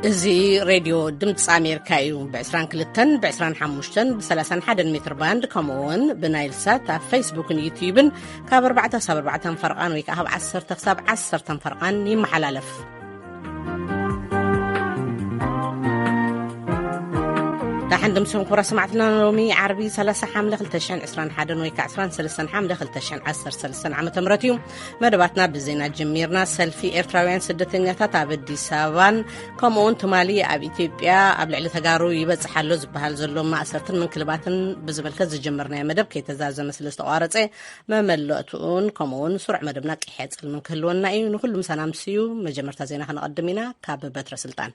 እዚ ሬድዮ ድምፂ ኣሜሪካ እዩ። ብ22፣ ብ25፣ ብ31 ሜትር ባንድ፣ ከምኡ እውን ብናይል ሳት ኣብ ፌስቡክን ዩትዩብን ካብ ኣርባዕተ ሳብ ኣርባዕተን ፈርቓን ወይ ከዓ ካብ ዓሰርተ ክሳብ ዓሰርተን ፈርቓን ይመሓላለፍ። ዳሕን ድምስኹም ክቡራት ሰማዕትና፣ ሎሚ ዓርቢ ሰላሳ ሓምለ ክልተ ሽሕን ዕስራን ሓደን ወይ ከዓ ዕስራን ሰለስተን ሓምለ ክልተ ሽሕን ዓሰርተ ሰለስተን ዓመተ ምህረት እዩ። መደባትና ብዜና ጀሚርና። ሰልፊ ኤርትራውያን ስደተኛታት ኣብ ኣዲስ ኣበባን ከምኡውን ትማሊ ኣብ ኢትዮጵያ ኣብ ልዕሊ ተጋሩ ይበጽሕ ኣሎ ዝበሃል ዘሎ ማእሰርትን ምንክልባትን ብዝምልከት ዝጀመርናዮ መደብ ከይተዛዘመ ስለ ዝተቋረጸ፣ መመለእትኡን ከምኡውን ስሩዕ መደብና ቀይሕ ጽልምን ክህልወና እዩ። ንኹሉ ምሳና ምስዩ። መጀመርታ ዜና ክነቐድም ኢና። ካብ በትረ ስልጣን።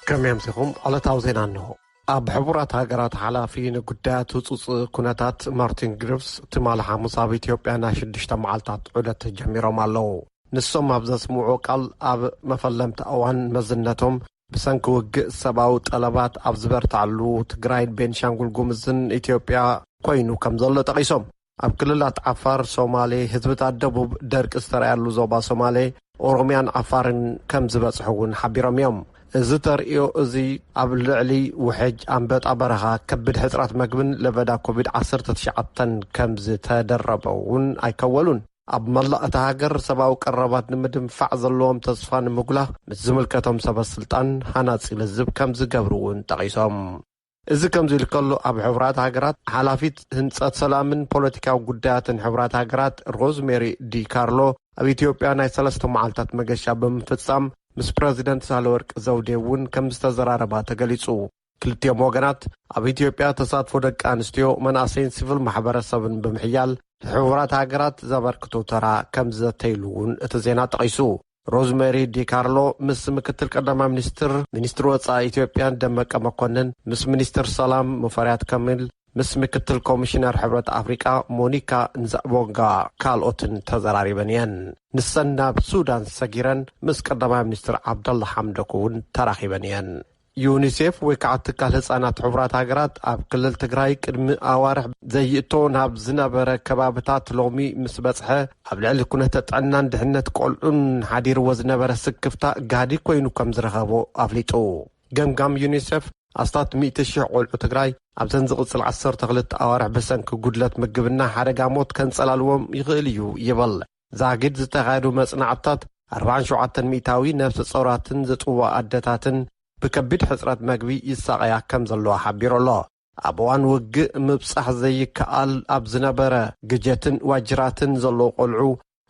ከመይ ኣምሲኹም? ዕለታዊ ዜና እንሆ። ኣብ ሕቡራት ሃገራት ሓላፊ ንጉዳያት ህጹጽ ኩነታት ማርቲን ግሪፍስ ትማሊ ሓሙስ ኣብ ኢትዮጵያ ናይ ሽዱሽተ መዓልታት ዑደት ጀሚሮም ኣለዉ። ንሶም ኣብ ዘስምዑ ቃል፣ ኣብ መፈለምታ እዋን መዝነቶም ብሰንኪ ውግእ ሰብኣዊ ጠለባት ኣብ ዝበርታዕሉ ትግራይን ቤንሻንጉል ጉምዝን ኢትዮጵያ ኮይኑ ከም ዘሎ ጠቒሶም፣ ኣብ ክልላት ዓፋር፣ ሶማሌ፣ ህዝብታት ደቡብ ደርቂ ዝተረኣየሉ ዞባ ሶማሌ፣ ኦሮሚያን ዓፋርን ከም ዝበጽሑ እውን ሓቢሮም እዮም። እዚ ተርእዮ እዚ ኣብ ልዕሊ ውሕጅ፣ ኣንበጣ በረኻ፣ ከቢድ ሕጽረት መግብን ለበዳ ኮቪድ ዓሰርተ ትሽዓተ ከም ዝተደረበ እውን ኣይከወሉን። ኣብ መላእ እታ ሃገር ሰብኣዊ ቀረባት ንምድንፋዕ ዘለዎም ተስፋ ንምጉላህ ምስ ዝምልከቶም ሰበ ስልጣን ሃናጺ ልዝብ ከም ዝገብሩ እውን ጠቒሶም። እዚ ከምዚ ኢሉ ከሎ፣ ኣብ ሕቡራት ሃገራት ሓላፊት ህንጸት ሰላምን ፖለቲካዊ ጉዳያትን ሕቡራት ሃገራት ሮዝሜሪ ዲ ካርሎ ኣብ ኢትዮጵያ ናይ ሰለስተ መዓልታት መገሻ ብምፍጻም ምስ ፕረዚደንት ሳህለወርቅ ዘውዴ እውን ከም ዝተዘራረባ ተገሊጹ። ክልቲኦም ወገናት ኣብ ኢትዮጵያ ተሳትፎ ደቂ ኣንስትዮ፣ መናእሰይን ሲቪል ማሕበረሰብን ብምሕያል ንሕቡራት ሃገራት ዘበርክቶ ተራ ከም ዘተይሉ እውን እቲ ዜና ጠቒሱ። ሮዝሜሪ ዲካርሎ ምስ ምክትል ቀዳማይ ሚኒስትር፣ ሚኒስትር ወጻኢ ኢትዮጵያን ደመቀ መኮንን፣ ምስ ሚኒስትር ሰላም ሙፈሪያት ካሚል፣ ምስ ምክትል ኮሚሽነር ሕብረት ኣፍሪቃ ሞኒካ ንዛቦንጋ ካልኦትን ተዘራሪበን እየን። ንሰን ናብ ሱዳን ሰጊረን ምስ ቀዳማይ ሚኒስትር ዓብደላ ሓምዶክ እውን ተራኺበን እየን። ዩኒሴፍ ወይ ከዓ ትካል ህፃናት ሕቡራት ሃገራት ኣብ ክልል ትግራይ ቅድሚ ኣዋርሕ ዘይእቶ ናብ ዝነበረ ከባብታት ሎሚ ምስ በፅሐ፣ ኣብ ልዕሊ ኩነተ ጥዕናን ድሕነት ቆልዑን ሓዲርዎ ዝነበረ ስክፍታ ጋህዲ ኮይኑ ከም ዝረኸቦ ኣፍሊጡ። ገምጋም ዩኒሴፍ፣ ኣስታት ሚእቲ ሺሕ ቆልዑ ትግራይ ኣብዘን ዝቕፅል ዓሰርተ ክልተ ኣዋርሕ ብሰንኪ ጉድለት ምግብና ሓደጋ ሞት ከንፀላልዎም ይኽእል እዩ ይብል። ዛጊድ ዝተኻየዱ መፅናዕትታት፣ ኣርባዓን ሸውዓተን ሚእታዊ ነፍሰ ጾራትን ዝጥዋ ኣደታትን ብከቢድ ሕጽረት መግቢ ይሳቐያ ከም ዘለዋ ሓቢሩ ኣሎ። ኣብ እዋን ውግእ ምብጻሕ ዘይከኣል ኣብ ዝነበረ ግጀትን ዋጅራትን ዘለዉ ቆልዑ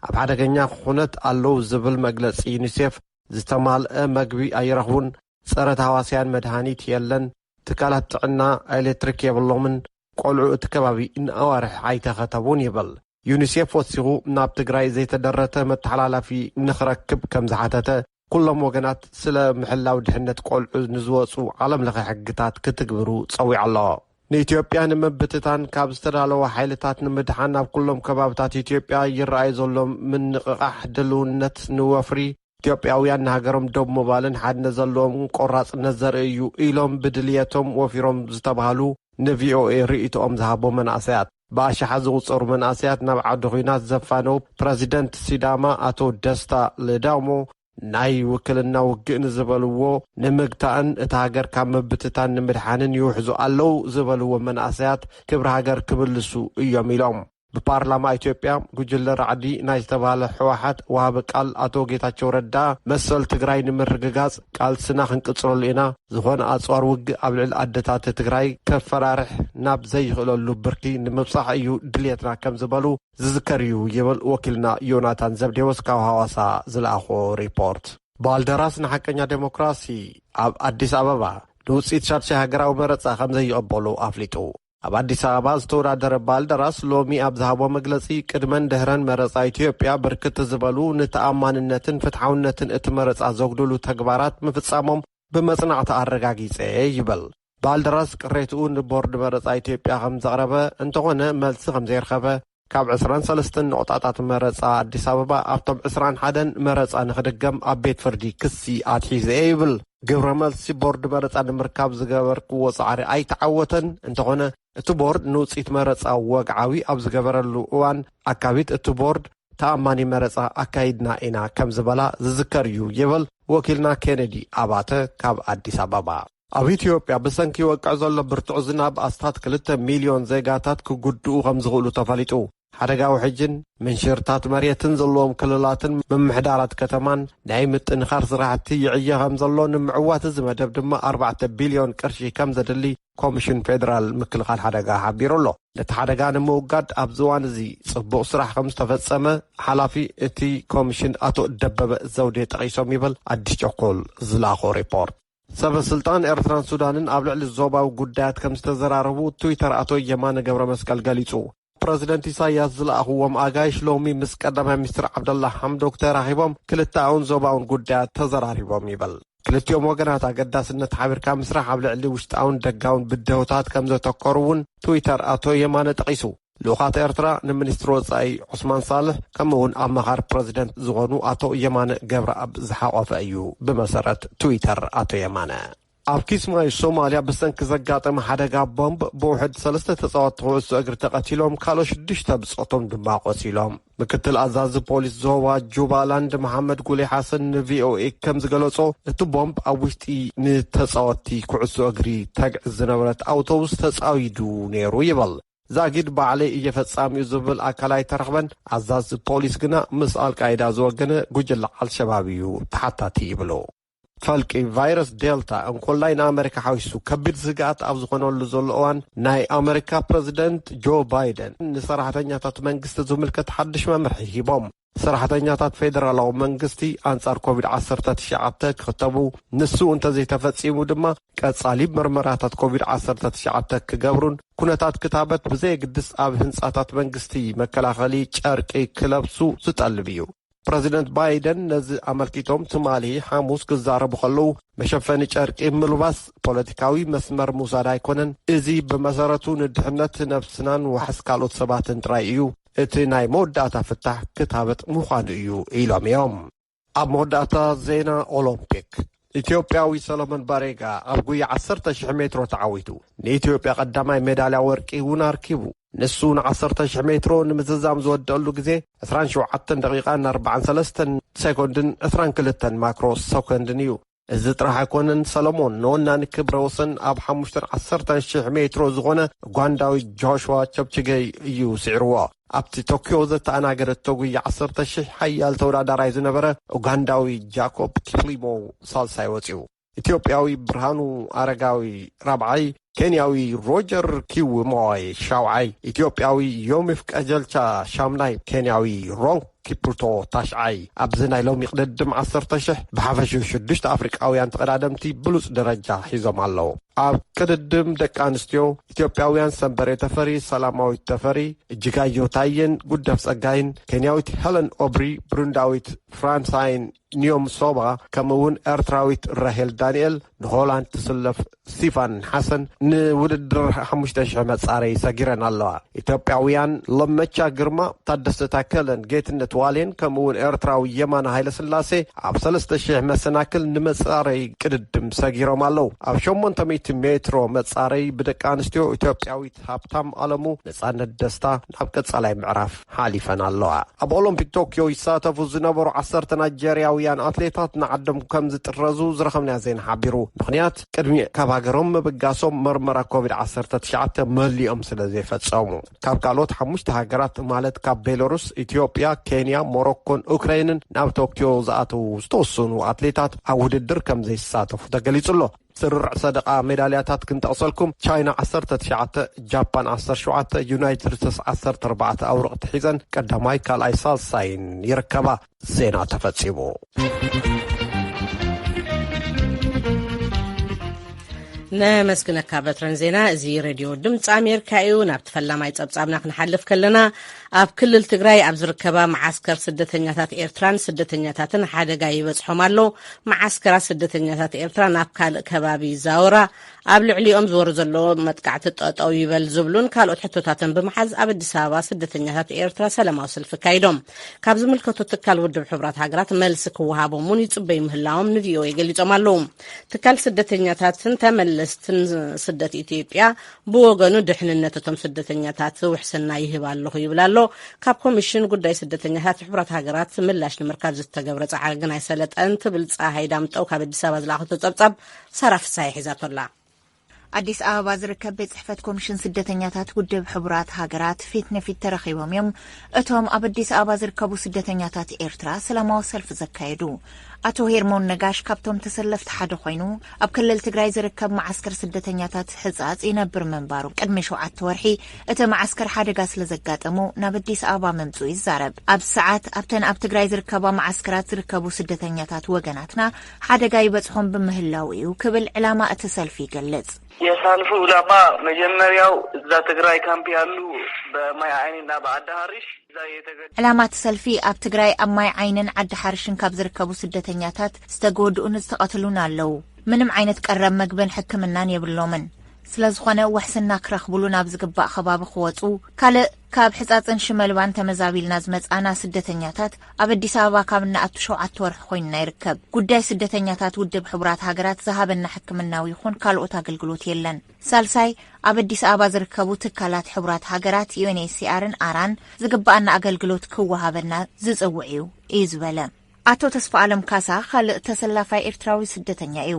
ኣብ ሓደገኛ ኩነት ኣለዉ ዝብል መግለጺ ዩኒሴፍ፣ ዝተማልአ መግቢ ኣይረኽቡን፣ ጸረ ተሃዋስያን መድሃኒት የለን፣ ትካላት ጥዕና ኤሌክትሪክ የብሎምን፣ ቆልዑ እቲ ከባቢ ንኣዋርሕ ኣይተኸተቡን ይብል። ዩኒሴፍ ወሲኹ፣ ናብ ትግራይ ዘይተደረተ መተሓላላፊ ንኽረክብ ከም ዝሓተተ፣ ኩሎም ወገናት ስለ ምሕላው ድሕነት ቆልዑ ንዝወፁ ዓለም ለኸ ሕግታት ክትግብሩ ጸዊዑ ኣሎ። ንኢትዮጵያ ንምብትታን ካብ ዝተዳለወ ሓይልታት ንምድሓን ኣብ ኩሎም ከባብታት ኢትዮጵያ ይረኣይ ዘሎ ምንቕቓሕ ድልውነት ንወፍሪ ኢትዮጵያውያን ንሃገሮም ደው ምባልን ሓድነት ዘለዎም ቆራጽነት ዘርኢ እዩ ኢሎም ብድልየቶም ወፊሮም ዝተባህሉ ንቪኦኤ ርእይቶኦም ዝሃቦ መናእሰያት። ብኣሽሓት ዝቑጸሩ መናእሰያት ናብ ዓዲ ኹናት ዘፋነው ፕረዚደንት ሲዳማ ኣቶ ደስታ ለዳሞ ናይ ውክልና ውግእ ንዝበልዎ ንምግታእን እታ ሃገር ካብ ምብትታን ንምድሓንን ይውሕዙ ኣለዉ ዝበልዎ መናእሰያት ክብሪ ሃገር ክምልሱ እዮም ኢሎም። ብፓርላማ ኢትዮጵያ ጉጅለ ራዕዲ ናይ ዝተባህለ ህወሓት ወሃቢ ቃል ኣቶ ጌታቸው ረዳ፣ መሰል ትግራይ ንምርግጋጽ ቃልስና ክንቅጽለሉ ኢና፣ ዝኾነ ኣጽዋር ውግእ ኣብ ልዕሊ ኣደታት ትግራይ ከፈራርሕ ናብ ዘይኽእለሉ ብርኪ ንምብጻሕ እዩ ድልየትና ከም ዝበሉ ዝዝከር እዩ ይብል ወኪልና ዮናታን ዘብዴዎስ ካብ ሃዋሳ ዝለኣኾ ሪፖርት። ባልደራስ ንሓቀኛ ዴሞክራሲ ኣብ ኣዲስ ኣበባ ንውጽኢት ሻድሻይ ሃገራዊ መረጻ ከም ዘይቕበሉ ኣፍሊጡ። ኣብ ኣዲስ ኣበባ ዝተወዳደረ ባልደራስ ሎሚ ኣብ ዝሃቦ መግለጺ፣ ቅድመን ድሕረን መረጻ ኢትዮጵያ ብርክት ዝበሉ ንተኣማንነትን ፍትሓውነትን እቲ መረጻ ዘጉድሉ ተግባራት ምፍጻሞም ብመጽናዕቲ ኣረጋጊጸ ይብል። ባልደራስ ቅሬትኡ ንቦርድ መረጻ ኢትዮጵያ ከም ዘቕረበ፣ እንተኾነ መልሲ ከም ዘይረኸበ፣ ካብ ዕስራን ሰለስተን ነቑጣታት መረጻ ኣዲስ ኣበባ ኣብቶም ዕስራን ሓደን መረጻ ንኽድገም ኣብ ቤት ፍርዲ ክሲ ኣትሒዘ ይብል። ግብረ መልሲ ቦርድ መረጻ ንምርካብ ዝገበርክዎ ጻዕሪ ኣይተዓወተን። እንተኾነ፣ እቲ ቦርድ ንውጽኢት መረጻ ወግዓዊ ኣብ ዝገበረሉ እዋን፣ ኣካቢት እቲ ቦርድ ተኣማኒ መረጻ ኣካይድና ኢና ከም ዝበላ ዝዝከር እዩ ይብል ወኪልና ኬነዲ ኣባተ ካብ ኣዲስ ኣበባ። ኣብ ኢትዮጵያ ብሰንኪ ይወቅዕ ዘሎ ብርቱዕ ዝናብ ኣስታት ክልተ ሚልዮን ዜጋታት ክጉድኡ ከም ዝኽእሉ ተፈሊጡ። ሓደጋ ውሕጅን ምንሽርታት መሬትን ዘለዎም ክልላትን ምምሕዳራት ከተማን ናይ ምጥንኻር ስራሕቲ ይዕየ ከም ዘሎ ንምዕዋት እዚ መደብ ድማ ኣርባዕተ ቢልዮን ቅርሺ ከም ዘድሊ ኮሚሽን ፌደራል ምክልኻል ሓደጋ ሓቢሩ ኣሎ። ነቲ ሓደጋ ንምውጋድ ኣብዚ እዋን እዚ ጽቡቕ ስራሕ ከም ዝተፈጸመ ሓላፊ እቲ ኮሚሽን ኣቶ ደበበ ዘውዴ ጠቒሶም ይብል ኣዲስ ቸኮል ዝላኾ ሪፖርት። ሰበ ስልጣን ኤርትራን ሱዳንን ኣብ ልዕሊ ዞባዊ ጉዳያት ከም ዝተዘራረቡ ትዊተር ኣቶ የማነ ገብረ መስቀል ገሊጹ። ፕረዚደንት ኢሳያስ ዝለኣኽዎም ኣጋይሽ ሎሚ ምስ ቀዳማይ ሚኒስትር ዓብደላ ሓምዶክ ተራኺቦም ክልተኣውን ዞባውን ጉዳያት ተዘራሪቦም ይብል። ክልቲኦም ወገናት ኣገዳስነት ሓቢርካ ምስራሕ ኣብ ልዕሊ ውሽጣውን ደጋውን ብድሆታት ከም ዘተኮሩ እውን ትዊተር ኣቶ የማነ ጠቒሱ። ልኡኻት ኤርትራ ንሚኒስትሪ ወጻኢ ዑስማን ሳልሕ ከምኡውን ኣማኻሪ ፕረዚደንት ዝኾኑ ኣቶ የማነ ገብረኣብ ዝሓቖፈ እዩ፣ ብመሰረት ትዊተር ኣቶ የማነ። ኣብ ኪስማዩ ሶማልያ ብሰንኪ ዘጋጠመ ሓደጋ ቦምብ ብውሕድ ሰለስተ ተጻወትቲ ኩዕሶ እግሪ ተቐቲሎም፣ ካልኦት ሽዱሽተ ብጾቶም ድማ ቆሲሎም። ምክትል ኣዛዚ ፖሊስ ዞባ ጁባላንድ መሓመድ ጉሌ ሓሰን ንቪኦኤ ከም ዝገለጾ፣ እቲ ቦምብ ኣብ ውሽጢ ንተጻወትቲ ኩዕሶ እግሪ ተግዕዝ ዝነበረት ኣውቶቡስ ተጻዊዱ ነይሩ ይበል። ዛጊድ ባዕለይ እየ ፈጻሚኡ ዝብል ኣካል ኣይተረኽበን። ኣዛዚ ፖሊስ ግና ምስ ኣልቃይዳ ዝወገነ ጉጅለ ኣልሸባብ እዩ ተሓታቲ ይብሉ። ፈልቂ ቫይረስ ዴልታ እንኮላይ ንኣመሪካ ሓዊሱ ከቢድ ስግኣት ኣብ ዝኾነሉ ዘሎ እዋን፣ ናይ ኣመሪካ ፕረዚደንት ጆ ባይደን ንሰራሕተኛታት መንግስቲ ዝምልከት ሓድሽ መምርሒ ሂቦም። ሰራሕተኛታት ፌደራላዊ መንግስቲ ኣንጻር ኮቪድ ዓሰርተ ትሽዓተ ክኽተቡ፣ ንሱ እንተዘይተፈጺሙ ድማ ቀጻሊ ምርመራታት ኮቪድ ዓሰርተ ትሽዓተ ክገብሩን ኩነታት ክታበት ብዘየግድስ ኣብ ህንጻታት መንግስቲ መከላኸሊ ጨርቂ ክለብሱ ዝጠልብ እዩ። ፕረዚደንት ባይደን ነዚ ኣመልኪቶም ትማሊ ሓሙስ ክዛረቡ ከለዉ፣ መሸፈኒ ጨርቂ ምልባስ ፖለቲካዊ መስመር ምውሳድ ኣይኮነን፣ እዚ ብመሰረቱ ንድሕነት ነብስናን ዋሕስ ካልኦት ሰባትን ጥራይ እዩ፣ እቲ ናይ መወዳእታ ፍታሕ ክታበት ምዃኑ እዩ ኢሎም እዮም። ኣብ መወዳእታ ዜና ኦሎምፒክ፣ ኢትዮጵያዊ ሰሎሞን ባሬጋ ኣብ ጉያ ዓሰርተ ሽሕ ሜትሮ ተዓዊቱ ንኢትዮጵያ ቀዳማይ ሜዳልያ ወርቂ እውን ኣርኪቡ። ንሱ ን ዓሰርተ ሽሕ ሜትሮ ንምዝዛም ዝወደአሉ ግዜ ዕስራን ሸውዓተን ደቂቓን ኣርባዓን ሰለስተን ሴኮንድን ዕስራን ክልተን ማክሮ ሰኮንድን እዩ። እዚ ጥራሕ ኣይኮነን፣ ሰሎሞን ንወናኒ ክብረ ወሰን ኣብ ሓሙሽተን ዓሰርተን ሽሕ ሜትሮ ዝኾነ ኡጋንዳዊ ጆሽዋ ቸፕችገይ እዩ ስዒርዎ። ኣብቲ ቶክዮ ዘተኣናገደቶ ጉያ ዓሰርተ ሽሕ ሓያል ተወዳዳራይ ዝነበረ ኡጋንዳዊ ጃኮብ ኪፕሊሞ ሳልሳይ ወፂኡ። ኢትዮጵያዊ ብርሃኑ ኣረጋዊ ራብዓይ፣ ኬንያዊ ሮጀር ኪውሞይ ሻውዓይ፣ ኢትዮጵያዊ ዮሚፍ ቀጀልቻ ሻምናይ፣ ኬንያዊ ሮንግ ኪፕሩቶ ታሽዓይ። ኣብዚ ናይ ሎሚ ቅድድም ዓሰርተ ሽሕ ብሓፈሽኡ ሽዱሽተ ኣፍሪቃውያን ተቐዳደምቲ ብሉጽ ደረጃ ሒዞም ኣለዉ። ኣብ ቅድድም ደቂ ኣንስትዮ፣ ኢትዮጵያውያን ሰንበሬ ተፈሪ፣ ሰላማዊት ተፈሪ፣ እጅጋየሁ ታየን ጉደፍ ጸጋይን፣ ኬንያዊት ሄለን ኦብሪ፣ ብሩንዳዊት ፍራንሳይን ኒዮም ሶባ፣ ከምኡ እውን ኤርትራዊት ራሄል ዳንኤል፣ ንሆላንድ ትስለፍ ስቲፋን ሓሰን ንውድድር ሓሙሽተ ሽሕ መጻረዪ ሰጊረን ኣለዋ። ኢትዮጵያውያን ለመቻ ግርማ፣ ታደሰ ታከለን ጌትነት ዋሌን፣ ከምኡ እውን ኤርትራዊ የማነ ሃይለስላሴ ኣብ ሰለስተ ሽሕ መሰናክል ንመጻረዪ ቅድድም ሰጊሮም ኣለዉ። ኣብ ሸሞንተ ሚእቲ ሜትሮ መጻረዪ ብደቂ ኣንስትዮ፣ ኢትዮጵያዊት ሃብታም ኣለሙ፣ ነጻነት ደስታ ናብ ቀጻላይ ምዕራፍ ሓሊፈን ኣለዋ። ኣብ ኦሎምፒክ ቶክዮ ይሳተፉ ዝነበሩ ዓሰርተ ናይጀርያውያን ኣትሌታት ንዓዶም ከም ዝጥረዙ ዝረኸብናዮ ዜና ሓቢሩ። ምኽንያት፣ ቅድሚ ካብ ሃገሮም ምብጋሶም መርመራ ኮቪድ ዓሰርተ ትሽዓተ መሊኦም ስለ ዘይፈጸሙ። ካብ ካልኦት ሓሙሽተ ሃገራት፣ ማለት ካብ ቤሎሩስ፣ ኢትዮጵያ፣ ኬንያ፣ ሞሮኮን ኡክራይንን ናብ ቶክዮ ዝኣተዉ ዝተወሰኑ ኣትሌታት ኣብ ውድድር ከም ዘይሳተፉ ተገሊጹ ኣሎ። ስርርዕ ሰደቓ ሜዳልያታት ክንጠቕሰልኩም፣ ቻይና ዓሰርተ ትሽዓተ፣ ጃፓን ዓሰርተ ሸውዓተ፣ ዩናይትድ ስቴትስ ዓሰርተ ኣርባዕተ ኣውርቕቲ ሒዘን ቀዳማይ፣ ካልኣይ፣ ሳልሳይን ይርከባ። ዜና ተፈጺሙ። ነመስግነካ በትረን ዜና። እዚ ሬድዮ ድምፂ ኣሜሪካ እዩ። ናብቲ ፈላማይ ጸብጻብና ክንሓልፍ ከለና፣ ኣብ ክልል ትግራይ ኣብ ዝርከባ መዓስከር ስደተኛታት ኤርትራን ስደተኛታትን ሓደጋ ይበጽሖም ኣሎ። መዓስከራት ስደተኛታት ኤርትራ ናብ ካልእ ከባቢ ይዛወራ፣ ኣብ ልዕሊኦም ዝወርድ ዘሎ መጥቃዕቲ ጠጠው ይበል ዝብሉን ካልኦት ሕቶታትን ብምሓዝ ኣብ ኣዲስ ኣበባ ስደተኛታት ኤርትራ ሰላማዊ ሰልፊ ኣካይዶም። ካብ ዝምልከቶ ትካል ውድብ ሕቡራት ሃገራት መልሲ ክወሃቦም እውን ይጽበዩ ምህላዎም ንቪኦኤ ገሊጾም ኣለዉ። ትካል ስደተኛታትን ተመለ ስትን ስደት ኢትዮጵያ ብወገኑ ድሕንነት እቶም ስደተኛታት ውሕስና ይህብ ኣለኹ ይብል ኣሎ። ካብ ኮሚሽን ጉዳይ ስደተኛታት ሕቡራት ሃገራት ምላሽ ንምርካብ ዝተገብረ ጻዕሪ ግን ኣይሰለጠን ትብል ጸሃይ ዳምጠው ካብ ኣዲስ ኣበባ ዝለኣኸቶ ጸብጻብ ሳራ ፍሳሐ ሒዛቶ ኣላ። ኣዲስ ኣበባ ዝርከብ ቤት ጽሕፈት ኮሚሽን ስደተኛታት ውድብ ሕቡራት ሃገራት ፊት ንፊት ተረኺቦም እዮም። እቶም ኣብ ኣዲስ ኣበባ ዝርከቡ ስደተኛታት ኤርትራ ሰላማዊ ሰልፊ ዘካየዱ ኣቶ ሄርሞን ነጋሽ ካብቶም ተሰለፍቲ ሓደ ኮይኑ፣ ኣብ ክልል ትግራይ ዝርከብ መዓስከር ስደተኛታት ሕጻጽ ይነብር ምንባሩ፣ ቅድሚ ሸውዓተ ወርሒ እቲ መዓስከር ሓደጋ ስለ ዘጋጠሙ ናብ ኣዲስ ኣበባ ምምጽኡ ይዛረብ። ኣብ ሰዓት ኣብተን ኣብ ትግራይ ዝርከባ መዓስከራት ዝርከቡ ስደተኛታት ወገናትና ሓደጋ ይበጽሖም ብምህላው እዩ ክብል ዕላማ እቲ ሰልፊ ይገልጽ። የሳልፉ ዕላማ መጀመሪያው እዛ ትግራይ ካምፕ ያሉ በማይ ዓይንና በዓዲ ሀሪሽ እዛ የተገ ዕላማ እቲ ሰልፊ ኣብ ትግራይ ኣብ ማይ ዓይንን ዓዲ ሓርሽን ካብ ዝርከቡ ስደተኛታት ዝተጎድኡን ዝተቐትሉን ኣለዉ። ምንም ዓይነት ቀረብ መግብን ሕክምናን የብሎምን። ስለ ዝኾነ ውሕስና ክረኽብሉ ናብ ዝግባእ ከባቢ ክወጹ፣ ካልእ ካብ ሕጻጽን ሽመልባን ተመዛቢልና ዝመጻና ስደተኛታት ኣብ ኣዲስ ኣበባ ካብ እንኣቱ ሸውዓተ ወርሒ ኮይንና ይርከብ። ጉዳይ ስደተኛታት ውድብ ሕቡራት ሃገራት ዝሃበና ሕክምናዊ ይኹን ካልኦት ኣገልግሎት የለን። ሳልሳይ፣ ኣብ ኣዲስ ኣበባ ዝርከቡ ትካላት ሕቡራት ሃገራት ዩኤንኤችሲኣርን ኣራን ዝግባኣና ኣገልግሎት ክወሃበና ዝጽውዕ እዩ እዩ ዝበለ። ኣቶ ተስፋ ኣለም ካሳ ካልእ ተሰላፋይ ኤርትራዊ ስደተኛ እዩ።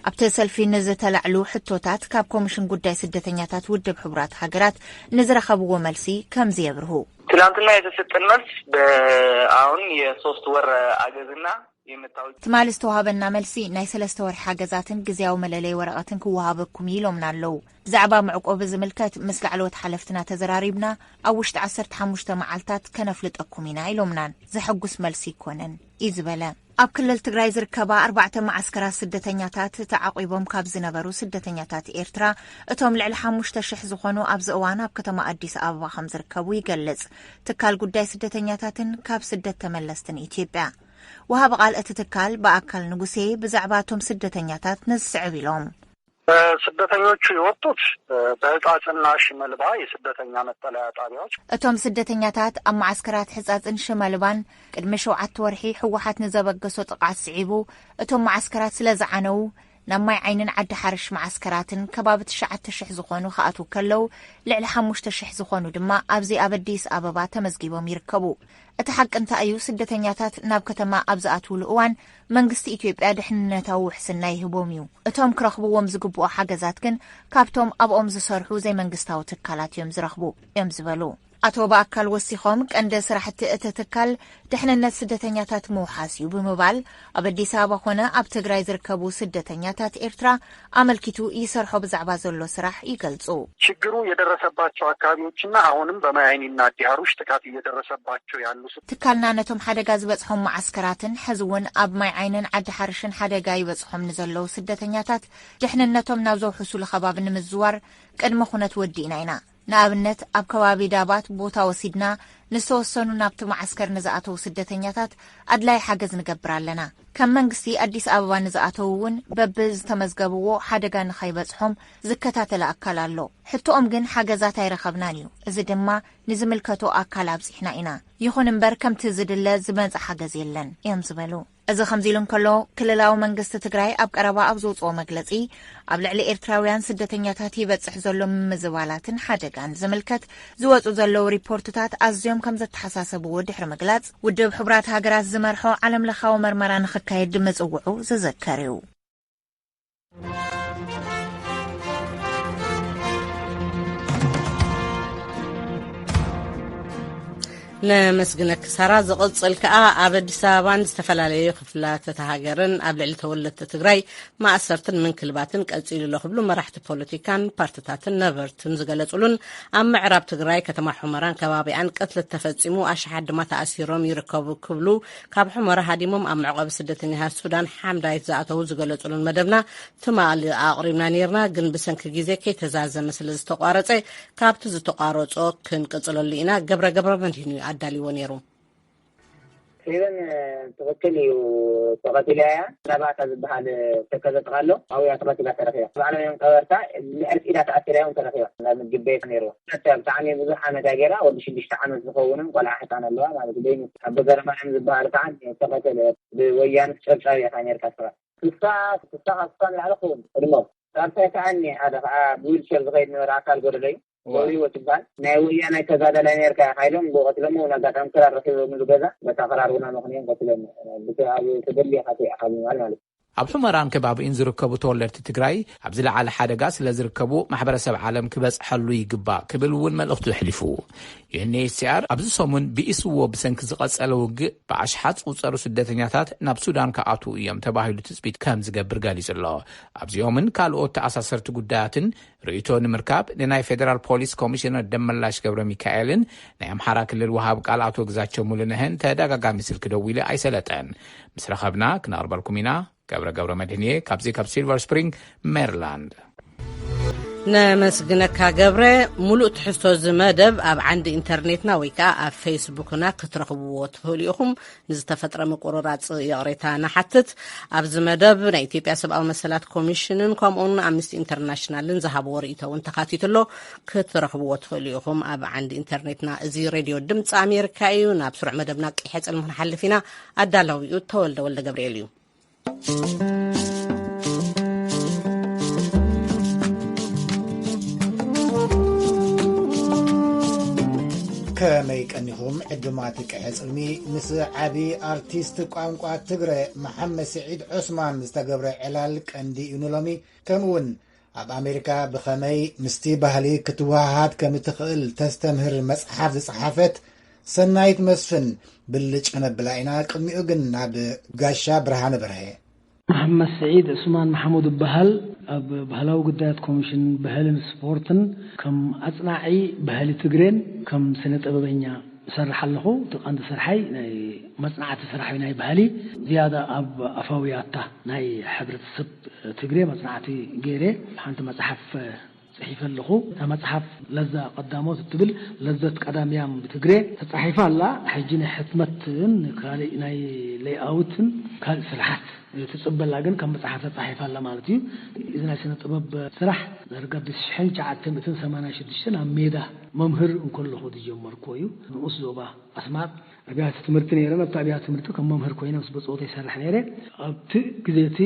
ኣብቲ ሰልፊ ንዝተላዕሉ ሕቶታት ካብ ኮሚሽን ጉዳይ ስደተኛታት ውድብ ሕቡራት ሃገራት ንዝረኸብዎ መልሲ ከምዚ የብርሁ። ትላንትና የተሰጠን መልስ በአሁን የሶስት ወር አገዝና የመጣው ትማሊ ዝተዋሃበና መልሲ ናይ ሰለስተ ወርሒ ሓገዛትን ግዝያዊ መለለይ ወረቐትን ክወሃበኩም እዩ ኢሎምና ኣለዉ። ብዛዕባ መዕቆቢ ዝምልከት ምስ ላዕለዎት ሓለፍትና ተዘራሪብና፣ ኣብ ውሽጢ ዓሰርተ ሓሙሽተ መዓልታት ከነፍልጠኩም ኢና ኢሎምናን ዘሐጉስ መልሲ ኣይኮነን እዩ ዝበለ። ኣብ ክልል ትግራይ ዝርከባ ኣርባዕተ መዓስከራት ስደተኛታት ተዓቂቦም ካብ ዝነበሩ ስደተኛታት ኤርትራ እቶም ልዕሊ ሓሙሽተ ሽሕ ዝኾኑ ኣብዚ እዋን ኣብ ከተማ ኣዲስ ኣበባ ከም ዝርከቡ ይገልጽ ትካል ጉዳይ ስደተኛታትን ካብ ስደት ተመለስትን ኢትዮጵያ። ወሃቢ ቃል እቲ ትካል ብኣካል ንጉሴ ብዛዕባ እቶም ስደተኛታት ነዚ ስዕብ ኢሎም። ስደተኞቹ የወጡት በህጻጽና ሽመልባ የስደተኛ መጠለያ ጣቢያዎች። እቶም ስደተኛታት ኣብ መዓስከራት ሕጻጽን ሽመልባን ቅድሚ ሸውዓተ ወርሒ ህወሓት ንዘበገሶ ጥቕዓት ስዒቡ እቶም መዓስከራት ስለ ዝዓነዉ ናብ ማይ ዓይንን ዓዲ ሓርሽ መዓስከራትን ከባቢ ትሽዓተ ሽሕ ዝኾኑ ክኣትዉ ከለዉ ልዕሊ ሓሙሽተ ሽሕ ዝኾኑ ድማ ኣብዚ ኣብ ኣዲስ ኣበባ ተመዝጊቦም ይርከቡ። እቲ ሓቂ እንታይ እዩ? ስደተኛታት ናብ ከተማ ኣብ ዝኣትውሉ እዋን መንግስቲ ኢትዮጵያ ድሕንነታዊ ውሕስና ይህቦም እዩ። እቶም ክረኽብዎም ዝግብኦ ሓገዛት ግን ካብቶም ኣብኦም ዝሰርሑ ዘይመንግስታዊ ትካላት እዮም ዝረኽቡ እዮም ዝበሉ። ኣቶ በኣካል ወሲኾም ቀንዲ ስራሕቲ እቲ ትካል ድሕንነት ስደተኛታት ምውሓስ እዩ ብምባል ኣብ ኣዲስ ኣበባ ኮነ ኣብ ትግራይ ዝርከቡ ስደተኛታት ኤርትራ ኣመልኪቱ ይሰርሖ ብዛዕባ ዘሎ ስራሕ ይገልጹ። ችግሩ የደረሰባቸው አካባቢዎችና አሁንም በማይ አይኒና አዲ ሀሩሽ ጥቃት እየደረሰባቸው ያሉ ስ- ትካልና ነቶም ሓደጋ ዝበጽሖም መዓስከራትን ሕዚ እውን ኣብ ማይ ዓይንን ዓዲ ሓርሽን ሓደጋ ይበጽሖም ንዘለዉ ስደተኛታት ድሕንነቶም ናብ ዘውሕሱሉ ከባቢ ንምዝዋር ቅድመ ኩነት ወዲእና ኢና። ንኣብነት ኣብ ከባቢ ዳባት ቦታ ወሲድና ንዝተወሰኑ ናብቲ መዓስከር ንዝኣተዉ ስደተኛታት ኣድላይ ሓገዝ ንገብር ኣለና። ከም መንግስቲ ኣዲስ ኣበባ ንዝኣተዉ እውን በብዝተመዝገብዎ ሓደጋ ንኸይበጽሖም ዝከታተል ኣካል ኣሎ። ሕቶኦም ግን ሓገዛት ኣይረኸብናን እዩ። እዚ ድማ ንዝምልከቶ ኣካል ኣብጺሕና ኢና። ይኹን እምበር ከምቲ ዝድለ ዝመጽእ ሓገዝ የለን እዮም ዝበሉ። እዚ ከምዚ ኢሉ እንከሎ፣ ክልላዊ መንግስቲ ትግራይ ኣብ ቀረባ ኣብ ዘውፅኦ መግለፂ፣ ኣብ ልዕሊ ኤርትራውያን ስደተኛታት ይበፅሕ ዘሎ ምምዝባላትን ሓደጋን ዝምልከት ዝወፁ ዘለዉ ሪፖርትታት ኣዝዮም ከም ዘተሓሳሰብዎ ድሕሪ ምግላፅ፣ ውድብ ሕቡራት ሃገራት ዝመርሖ ዓለምለኻዊ መርመራ ንኽካየድ ምፅውዑ ዝዝከር እዩ። ነመስግነኪ ሳራ። ዝቕጽል ከኣ ኣብ ኣዲስ ኣበባን ዝተፈላለዩ ክፍላት እታ ሃገርን ኣብ ልዕሊ ተወለድቲ ትግራይ ማእሰርትን ምንክልባትን ቀጺሉ ኣሎ ክብሉ መራሕቲ ፖለቲካን ፓርትታትን ነበርትን ዝገለጹሉን ኣብ ምዕራብ ትግራይ ከተማ ሑመራን ከባቢኣን ቅትለት ተፈጺሙ ኣሽሓት ድማ ተኣሲሮም ይርከቡ ክብሉ ካብ ሑመራ ሃዲሞም ኣብ መዕቆቢ ስደተኛታት ሱዳን ሓምዳይት ዝኣተዉ ዝገለጹሉን መደብና ትማሊ ኣቕሪብና ነይርና፣ ግን ብሰንኪ ግዜ ከይተዛዘመ ስለ ዝተቋረጸ፣ ካብቲ ዝተቋረጾ ክንቅጽለሉ ኢና። ገብረ ገብረ መድህን እዩ ኣዳልይዎ ነይሩ። ፌቨን ትኽክል እዩ፣ ተቐቲላ እያ። ናባታ ዝበሃል ተከዘ ጥቓ ኣሎ፣ ኣብኡ እያ ተቐቲላ ተረኺባ። ባዕሎም እዮም ቀበርታ፣ ልዕሊ ኢዳ ተኣሲራ እዮም ተረኺባ። ናብ ምግቢ ቤት ነይርዋ። ብጣዕሚ ብዙሕ ዓመት እያ ገይራ፣ ወዲ ሽዱሽተ ዓመት ዝኸውንን ቆልዓ ሕፃን ኣለዋ ማለት እዩ። በይኑ ኣቦ ገረማርያም ዝበሃል ከዓ ተቐተለ። ብወያነ ጨብጫብ ኢኻ ነይርካ ስኻ። ስሳ፣ ስሳ ካብ ስሳ ንላዕሊ ክኸውን ዕድመ። ሳልሳይ ከዓ እኒ ሓደ ከዓ ብዊልቸር ዝኸይድ ነበረ ኣካል ጎደለዩ ገብሪዎ ትባል ናይ ወያናይ ተጋዳላይ ነርካ ኢሎም ብቆትሎም እውን ኣጋጣሚ ክራር ረኪቦምሉ ገዛ በታ ክራር እውን ኣመክንዮም ቆትሎም። ብቲ ኣብ ተደልዮ ካተ ኢኻ ብምባል ማለት እዩ። ኣብ ሑመራን ከባቢኡን ዝርከቡ ተወለድቲ ትግራይ ኣብ ዝለዓለ ሓደጋ ስለ ዝርከቡ ማሕበረሰብ ዓለም ክበፅሐሉ ይግባእ ክብል እውን መልእኽቱ ኣሕሊፉ። ዩ ኤን ኤች ሲ ኣር ኣብዚ ሰሙን ብኢስዎ ብሰንኪ ዝቐጸለ ውግእ ብኣሽሓት ዝቑጸሩ ስደተኛታት ናብ ሱዳን ክኣትዉ እዮም ተባሂሉ ትጽቢት ከም ዝገብር ገሊጹ ኣሎ። ኣብዚኦምን ካልኦት ተኣሳሰርቲ ጉዳያትን ርእይቶ ንምርካብ ንናይ ፌደራል ፖሊስ ኮሚሽነር ደመላሽ ገብረ ሚካኤልን ናይ ኣምሓራ ክልል ወሃብ ቃል ኣቶ ግዛቸው ሙሉነህን ተደጋጋሚ ስልኪ ደዊሉ ኣይሰለጠን። ምስ ረኸብና ክነቕርበልኩም ኢና። ገብረ ገብረ መድህንየ ካብዚ ካብ ሲልቨር ስፕሪንግ ሜሪላንድ። ነመስግነካ ገብረ። ሙሉእ ትሕዝቶ እዚ መደብ ኣብ ዓንዲ ኢንተርኔትና ወይ ከዓ ኣብ ፌስቡክና ክትረኽብዎ ትኽእሉ ኢኹም። ንዝተፈጥረ ምቁርራፅ ይቕሬታ ንሓትት። ኣብዚ መደብ ናይ ኢትዮጵያ ሰብኣዊ መሰላት ኮሚሽንን ከምኡውን ኣምነስቲ ኢንተርናሽናልን ዝሃብዎ ርእይቶ እውን ተካቲቱ ኣሎ። ክትረኽብዎ ትኽእሉ ኢኹም ኣብ ዓንዲ ኢንተርኔትና። እዚ ሬድዮ ድምፂ ኣሜሪካ እዩ። ናብ ስሩዕ መደብና ቀይሐ ፅልሚ ክንሓልፍ ኢና። ኣዳላዊኡ ተወልደ ወልደ ገብርኤል እዩ። ከመይ ቀኒኹም ዕዱማት ቅሐ ጽልሚ? ምስ ዓቢ ኣርቲስት ቋንቋ ትግረ መሓመድ ስዒድ ዑስማን ዝተገብረ ዕላል ቀንዲ እዩ ንሎሚ። ከምኡውን ኣብ ኣሜሪካ ብኸመይ ምስቲ ባህሊ ክትወሃሃድ ከም እትኽእል ተስተምህር መጽሓፍ ዝጸሓፈት ሰናይት መስፍን ብልጭ ክነብላ ኢና። ቅድሚኡ ግን ናብ ጋሻ ብርሃነ በርሀ። መሓመድ ስዒድ ዑስማን ማሕሙድ እበሃል። ኣብ ባህላዊ ጉዳያት ኮሚሽን ባህልን ስፖርትን ከም ኣጽናዒ ባህሊ ትግሬን ከም ስነ ጥበበኛ እሰርሕ ኣለኹ። እቲ ቀንዲ ስርሓይ ናይ መጽናዕቲ ስራሕ እዩ። ናይ ባህሊ ዝያዳ ኣብ ኣፋውያታ ናይ ሕብረተሰብ ትግሬ መጽናዕቲ ገይረ ሓንቲ መጽሓፍ ጽሒፈ ኣለኹ። እታ መጽሓፍ ለዛ ቀዳሞት እትብል ለዘት ቀዳምያም ብትግሬ ተጻሒፋ ኣላ። ሕጂ ናይ ሕትመትን ካልእ ናይ ሌይኣውትን ካልእ ስራሓት ትጽበላ፣ ግን ከም መጽሓፍ ተጻሒፋ ኣላ ማለት እዩ። እዚ ናይ ስነ ጥበብ ስራሕ ዳርጋ ብሽሕን ትሽዓተ ሚእትን ሰማንያን ሽዱሽተን ኣብ ሜዳ መምህር እንከለኹ ዝጀመርኩዎ እዩ። ንኡስ ዞባ ኣስማጥ ኣብያተ ትምህርቲ ነይረን። ኣብቲ ኣብያተ ትምህርቲ ከም መምህር ኮይነ ምስ ብጾተይ ይሰርሕ ነይረ። ኣብቲ ግዜ እቲ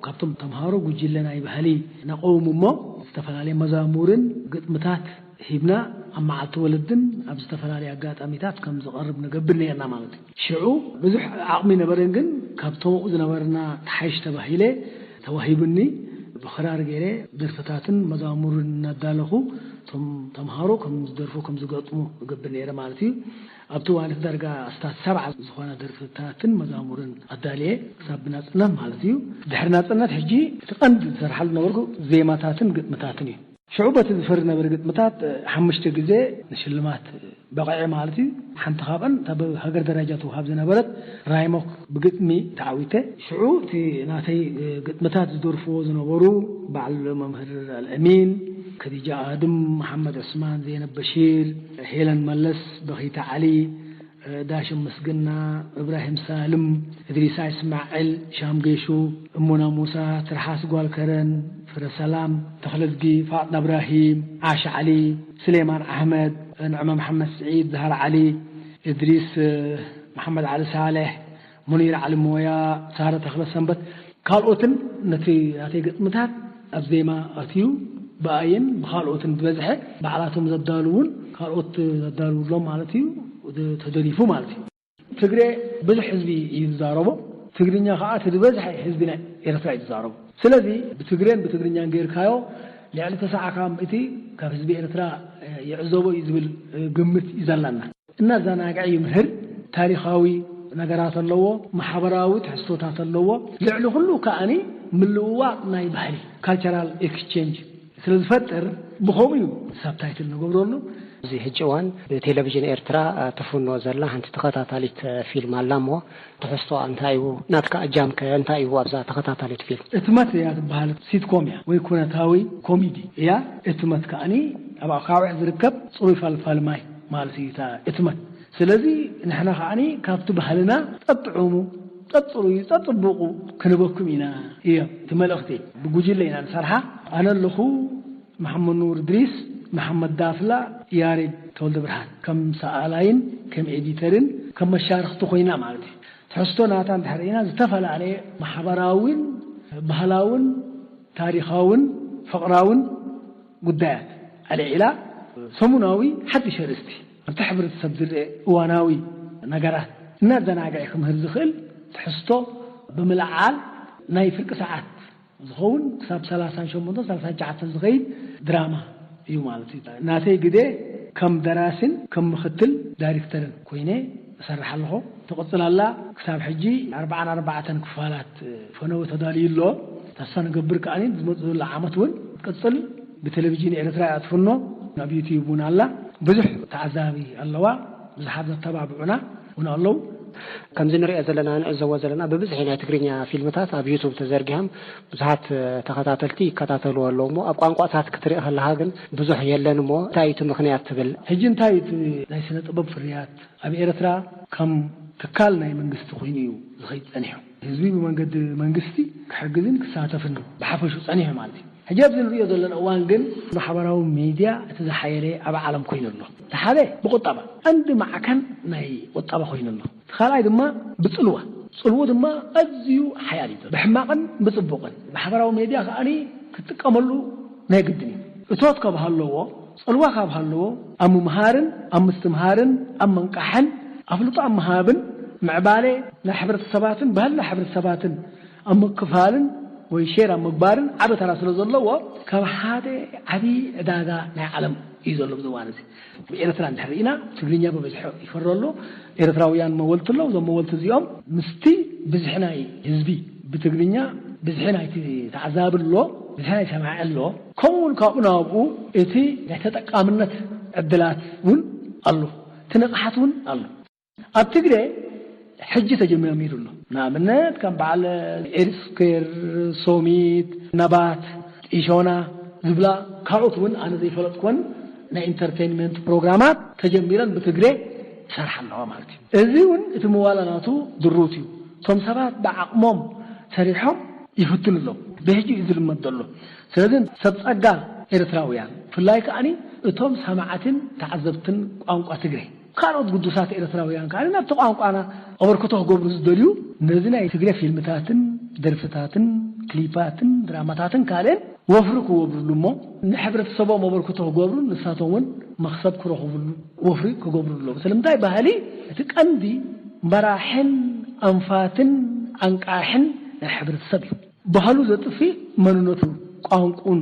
ካብቶም ተምሃሮ ጉጅለ ናይ ባህሊ ነቐውም እሞ ዝተፈላለየ መዛሙርን ግጥምታት ሂብና ኣብ መዓልቲ ወለድን ኣብ ዝተፈላለየ ኣጋጣሚታት ከም ዝቐርብ ንገብር ነይርና ማለት እዩ። ሽዑ ብዙሕ ዓቕሚ ነበረን፣ ግን ካብቶም ኣብኡ ዝነበርና ተሓይሽ ተባሂለ ተዋሂቡኒ። ብኽራር ገይረ ደርፍታትን መዛሙርን እናዳለኹ እቶም ተምሃሮ ከም ዝደርፉ ከም ዝገጥሙ እገብር ነይረ ማለት እዩ። ኣብቲ እዋን እቲ ዳርጋ ኣስታት ሰብዓ ዝኾና ደርፍታትን መዛሙርን ኣዳልየ ክሳብ ብናጽነት ማለት እዩ። ድሕሪ ናጽነት ሕጂ እቲ ቀንዲ ዝሰርሓሉ ነበርኩ ዜማታትን ግጥምታትን እዩ። ሽዑ በቲ ዝፈሪ ነበረ ግጥምታት ሓሙሽተ ግዜ ንሽልማት በቐዐ ማለት እዩ። ሓንቲ ካብአን እታ ብሃገር ደረጃ ትውሃብ ዝነበረት ራይሞክ ብግጥሚ ተዓዊተ። ሽዑ እቲ ናተይ ግጥምታት ዝደርፍዎ ዝነበሩ በዓል መምህር ኣልአሚን፣ ከዲጃ ኣድም፣ መሓመድ ዑስማን፣ ዘይነብ በሺር፣ ሄለን መለስ፣ በኺታ ዓሊ፣ ዳሽም ምስግና፣ እብራሂም ሳልም፣ እድሪሳ እስማዕል፣ ሻም ጌሹ፣ እሙና ሙሳ፣ ትርሓስ ጓል ከረን፣ ፍረ ሰላም፣ ተኽለዝጊ፣ ፋጥና እብራሂም፣ ዓሽ ዓሊ፣ ስሌማን ኣሕመድ፣ ንዕመ መሓመድ ስዒድ፣ ዛህራ ዓሊ፣ እድሪስ መሓመድ ዓሊ ሳልሕ፣ ሙኒር ዓሊ ሞያ፣ ሳረ ተኽለ ሰንበት፣ ካልኦትን ነቲ ናተይ ግጥምታት ኣብ ዜማ ኣትዩ ብኣይን ብኻልኦትን ዝበዝሐ ባዕላቶም ዘዳልውን ካልኦት ዘዳልውሎም ማለት እዩ ተደሪፉ ማለት እዩ። ትግሬ ብዙሕ ህዝቢ እዩ ዝዛረቦ። ትግርኛ ከዓ እቲ ዝበዝሐ ህዝቢ ናይ ኤርትራ እዩ ዝዛረቦ። ስለዚ ብትግሬን ብትግርኛን ጌርካዮ ልዕሊ ተስዓ ካብ ምእቲ ካብ ህዝቢ ኤርትራ ይዕዘቦ እዩ ዝብል ግምት እዩ ዘላና። እናዘናግዐ ይምህር። ታሪኻዊ ነገራት ኣለዎ፣ ማሕበራዊ ትሕዝቶታት ኣለዎ። ልዕሊ ኩሉ ከኣኒ ምልውዋጥ ናይ ባህሊ ካልቸራል ኤክስቼንጅ ስለ ዝፈጥር ብኸምኡ እዩ ሳብታይትል ንገብረሉ። እዚ ሕጂ እዋን ብቴሌቪዥን ኤርትራ ትፍኖ ዘላ ሓንቲ ተኸታታሊት ፊልም ኣላ እሞ ትሕዝቶ እንታይ እዩ? ናትካ እጃምከ እንታይ እዩ ኣብዛ ተኸታታሊት ፊልም? እትመት እያ ትበሃል። ሲትኮም እያ ወይ ኩነታዊ ኮሚዲ እያ። እትመት ከኣኒ ኣብ ኣካባቢ ዝርከብ ጽሩይ ፈልፋል ማይ ማለት እዩ እታ እትመት። ስለዚ ንሕና ከዓኒ ካብቲ ባህልና ጠጥዑሙ ጠጥሩዩ ጠጥብቑ ክንበኩም ኢና እዮ። እቲ መልእኽቲ ብጉጅለ ኢና ንሰርሓ። ኣነ ኣለኹ፣ መሓመድ ኑር እድሪስ፣ መሓመድ ዳፍላ፣ ያሬድ ተወልደ ብርሃን ከም ሰኣላይን ከም ኤዲተርን ከም መሻርኽቲ ኮይና ማለት እዩ። ትሕዝቶ ናታ እንድሕር ኢና ዝተፈላለየ ማሕበራዊን ባህላውን ታሪኻውን ፍቕራውን ጉዳያት ኣልዒላ፣ ሰሙናዊ ሓድሽ ኣርእስቲ ኣብቲ ሕብረተሰብ ዝረአ እዋናዊ ነገራት እናዘናግዐ ክምህር ዝኽእል ትሕዝቶ ብምልዓል፣ ናይ ፍርቂ ሰዓት ዝኸውን ክሳብ ሰላሳን ሸሞንተን ሰላሳን ትሽዓተን ዝኸይድ ድራማ እዩ ማለት እዩ። ናተይ ግደ ከም ደራሲን ከም ምኽትል ዳይሬክተርን ኮይነ እሰርሕ ኣለኹ። ትቕጽል ኣላ። ክሳብ ሕጂ ኣርብዓን ኣርባዕተን ክፋላት ፈነወ ተዳልዩ ኣሎ። ተስፋ ንገብር ከኣ ዝመጽእ ዘሎ ዓመት እውን ክትቅጽል፣ ብቴሌቪዥን ኤርትራ እያ ትፍኖ፣ ኣብ ዩትዩብ እውን ኣላ። ብዙሕ ተዓዛቢ ኣለዋ፣ ብዙሓት ዘተባብዑና እውን ኣለዉ። ከምዚ ንሪኦ ዘለና፣ ንዕዘቦ ዘለና፣ ብብዝሒ ናይ ትግርኛ ፊልምታት ኣብ ዩቱብ ተዘርጊሖም ብዙሓት ተኸታተልቲ ይከታተልዎ ኣለዉ እሞ፣ ኣብ ቋንቋታት ክትርኢ ከለኻ ግን ብዙሕ የለን እሞ፣ እንታይ እዩ እቲ ምኽንያት ትብል? ሕጂ እንታይ እዩ እቲ ናይ ስነ ጥበብ ፍርያት ኣብ ኤርትራ ከም ትካል ናይ መንግስቲ ኮይኑ እዩ ዝኸይድ ጸኒሑ። ህዝቢ ብመንገዲ መንግስቲ ክሕግዝን ክሳተፍን ብሓፈሹ ጸኒሑ ማለት እዩ። ሕጂ ኣብዚ ንሪኦ ዘለና እዋን ግን ማሕበራዊ ሚድያ እቲ ዝሓየለ ኣብ ዓለም ኮይኑ ኣሎ። እቲ ሓደ ብቁጠባ፣ ቀንዲ ማዕከን ናይ ቁጠባ ኮይኑ ኣሎ። እቲ ካልኣይ ድማ ብጽልዋ፣ ጽልዎ ድማ ኣዝዩ ሓያል እዩ። ብሕማቕን ብጽቡቕን ማሕበራዊ ሚድያ ከኣ ክትጥቀመሉ ናይ ግድን እዩ። እቶት ካብ ሃለዎ፣ ጽልዋ ካብ ሃለዎ፣ ኣብ ምምሃርን ኣብ ምስትምሃርን ኣብ መንቃሕን ኣፍልጦ ኣብ ምሃብን ምዕባለ ናይ ሕብረተሰባትን ባህሊ ናይ ሕብረተሰባትን ኣብ ምክፋልን ወይ ሼር ኣብ ምግባርን ዓቢ ተራ ስለ ዘለዎ፣ ካብ ሓደ ዓቢ ዕዳጋ ናይ ዓለም እዩ ዘሎ ኣብዚ እዋን እዚ። ብኤርትራ እንድሕር ርኢና፣ ትግርኛ ብበዝሒ ይፈሪ ኣሎ። ኤርትራውያን መወልቲ ኣለዉ። እዞም መወልቲ እዚኦም ምስቲ ብዝሒ ናይ ህዝቢ ብትግርኛ ብዝሒ ናይቲ ተዓዛቢ ኣሎ፣ ብዝሒ ናይ ሰማዒ ኣሎ። ከምኡ እውን ካብኡ ናብኡ እቲ ናይ ተጠቃምነት ዕድላት እውን ኣሎ፣ እቲ ንቕሓት እውን ኣሎ። ኣብ ትግረ ሕጂ ተጀሚሩ ኣሎ። ንኣብነት ከም በዓል ኤሪ ስኩዌር፣ ሶሚት፣ ነባት፣ ጢሾና ዝብላ ካልኦት እውን ኣነ ዘይፈለጥኩወን ናይ ኢንተርቴይንመንት ፕሮግራማት ተጀሚረን ብትግረ ይሰርሓ ኣለዋ ማለት እዩ። እዚ እውን እቲ ምዋላ ናቱ ድሩት እዩ። እቶም ሰባት ብዓቕሞም ሰሪሖም ይፍትኑ ኣለዉ። ብሕጂ እዩ ዝልመድ ዘሎ። ስለዚ ሰብ ጸጋ ኤርትራውያን ብፍላይ ከኣ እቶም ሰማዕትን ተዓዘብትን ቋንቋ ትግረ፣ ካልኦት ግዱሳት ኤርትራውያን ከኣ ናብቲ ቋንቋና ኣበርክቶ ክገብሩ ዝደልዩ፣ ነዚ ናይ ትግረ ፊልምታትን ደርፍታትን ክሊፓትን ድራማታትን ካልእን ወፍሪ ክገብሩሉ እሞ፣ ንሕብረተሰቦም ኣበርክቶ ክገብሩን ንሳቶም እውን መኽሰብ ክረኽቡሉ ወፍሪ ክገብሩ ኣለዎም። ስለምንታይ? ባህሊ እቲ ቀንዲ መራሕን ኣንፋትን ኣንቃሕን ናይ ሕብረተሰብ እዩ። ባህሉ ዘጥፍእ መንነቱ፣ ቋንቁን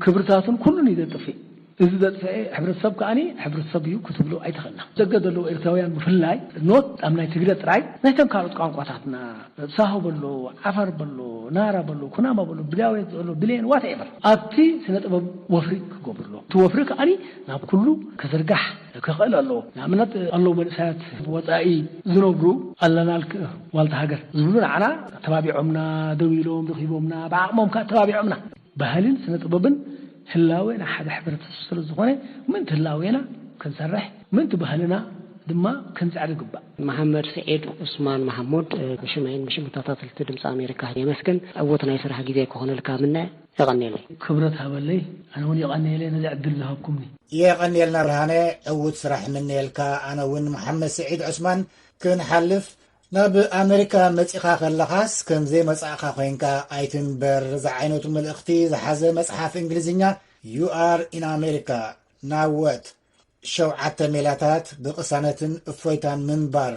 ክብርታቱን ኩሉን እዩ ዘጥፍእ። እዚ ዘጥፍአ ሕብረተሰብ ከኣ ሕብረተሰብ እዩ ክትብሎ ኣይትኽእልና። ደገ ዘለዉ ኤርትራውያን ብፍላይ ኖት ኣብ ናይ ትግረ ጥራይ፣ ናይተን ካልኦት ቋንቋታትና ሳሆ በሎ፣ ዓፋር በሎ፣ ናራ በሎ፣ ኩናማ በሎ፣ ብዳዌት በሎ፣ ብሌን ዋትኤቨር፣ ኣብቲ ስነ ጥበብ ወፍሪ ክገብሩ ኣለዎም። እቲ ወፍሪ ከኣ ናብ ኩሉ ክዝርጋሕ ክኽእል ኣለዎ። ንኣብነት ኣለዉ መንእሰያት ወጻኢ ዝነብሩ ኣለናልክ ዋልታ ሃገር ዝብሉ ንዓና ተባቢዖምና፣ ደው ኢሎም ረኺቦምና፣ ብዓቕሞም ከኣ ተባቢዖምና። ባህልን ስነ ጥበብን ህላዌ ናይ ሓደ ሕብረተሰብ ስለ ዝኾነ፣ ምእንቲ ህላዌና ክንሰርሕ፣ ምእንቲ ባህልና ድማ ክንጽዕር ይግባእ። መሓመድ ስዒድ ዑስማን ማሕሙድ፣ ብሽመይን ብሽም ተኸታተልቲ ድምፂ ኣሜሪካ የመስግን። ዕዉት ናይ ስራሕ ግዜ ክኾነልካ ምነ። የቐንየለይ። ክብረት ሃበለይ። ኣነ እውን የቐንየለይ ነዚ ዕድል ዝሃብኩምኒ። የቐንየልና ብርሃነ፣ ዕዉት ስራሕ እምነየልካ። ኣነ እውን መሓመድ ስዒድ ዑስማን ክንሓልፍ፣ ናብ ኣሜሪካ መጺኻ ከለኻስ ከም ዘይመጻእካ ኮይንካ ኣይትንበር ዝዓይነቱ መልእኽቲ ዝሓዘ መጽሓፍ እንግሊዝኛ You Are in America፣ Now What፣ ሸውዓተ ሜላታት ብቕሳነትን እፎይታን ምንባር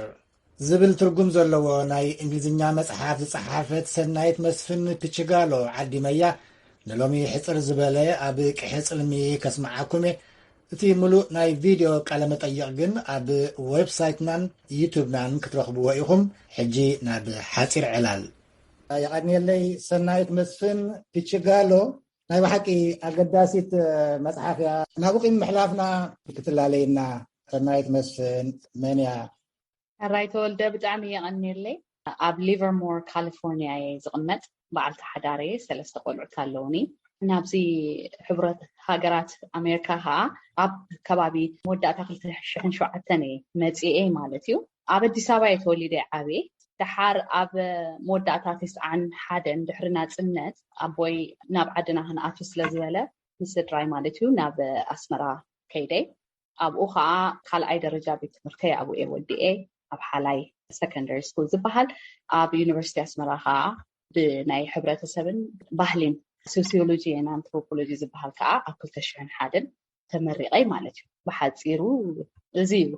ዝብል ትርጉም ዘለዎ ናይ እንግሊዝኛ መጽሓፍ ዝጸሓፈት ሰናይት መስፍን ፒችጋሎ ዓዲመያ ንሎሚ ሕጽር ዝበለ ኣብ ቅሒ ጽልሚ ከስምዓኩም እየ። እቲ ምሉእ ናይ ቪድዮ ቃለ መጠይቕ ግን ኣብ ዌብሳይትናን ዩቱብናን ክትረኽብዎ ኢኹም። ሕጂ ናብ ሓጺር ዕላል። የቐንየለይ ሰናይት መስፍን ፒችጋሎ። ናይ ብሓቂ ኣገዳሲት መጽሓፍ እያ። ናብኡ ምሕላፍና ክትላለየና ሰናይት መስፍን መን እያ? ሕራይ ተወልደ፣ ብጣዕሚ የቐንየለይ። ኣብ ሊቨርሞር ካሊፎርኒያ እየ ዝቕመጥ። በዓልቲ ሓዳር እየ፣ ሰለስተ ቆልዑት ኣለውኒ። ናብዚ ሕብረት ሃገራት ኣሜሪካ ከዓ ኣብ ከባቢ መወዳእታ ክልተ ሽሕን ሸውዓተን እየ መፂኤ ማለት እዩ። ኣብ ኣዲስ ኣበባ እየ ተወሊደ ዓብየ። ደሓር ኣብ መወዳእታ ተስዓን ሓደን ድሕሪ ናፅነት ኣቦይ ናብ ዓድና ክንኣቱ ስለ ዝበለ ምስ ስድራይ ማለት እዩ ናብ ኣስመራ ከይደ። ኣብኡ ከዓ ካልኣይ ደረጃ ቤት ትምህርተይ ኣብኡ እየ ወዲኤ። ኣብ ሓላይ ሰከንደሪ ስኩል ዝበሃል፣ ኣብ ዩኒቨርሲቲ ኣስመራ ከዓ ብናይ ሕብረተሰብን ባህሊን ሶሲዮሎጂ and ኣንትሮፖሎጂ ዝበሃል ከዓ ኣብ ክልተ ሽሕን ሓደን ተመሪቐይ ማለት እዩ። ብሓፂሩ እዚ እዩ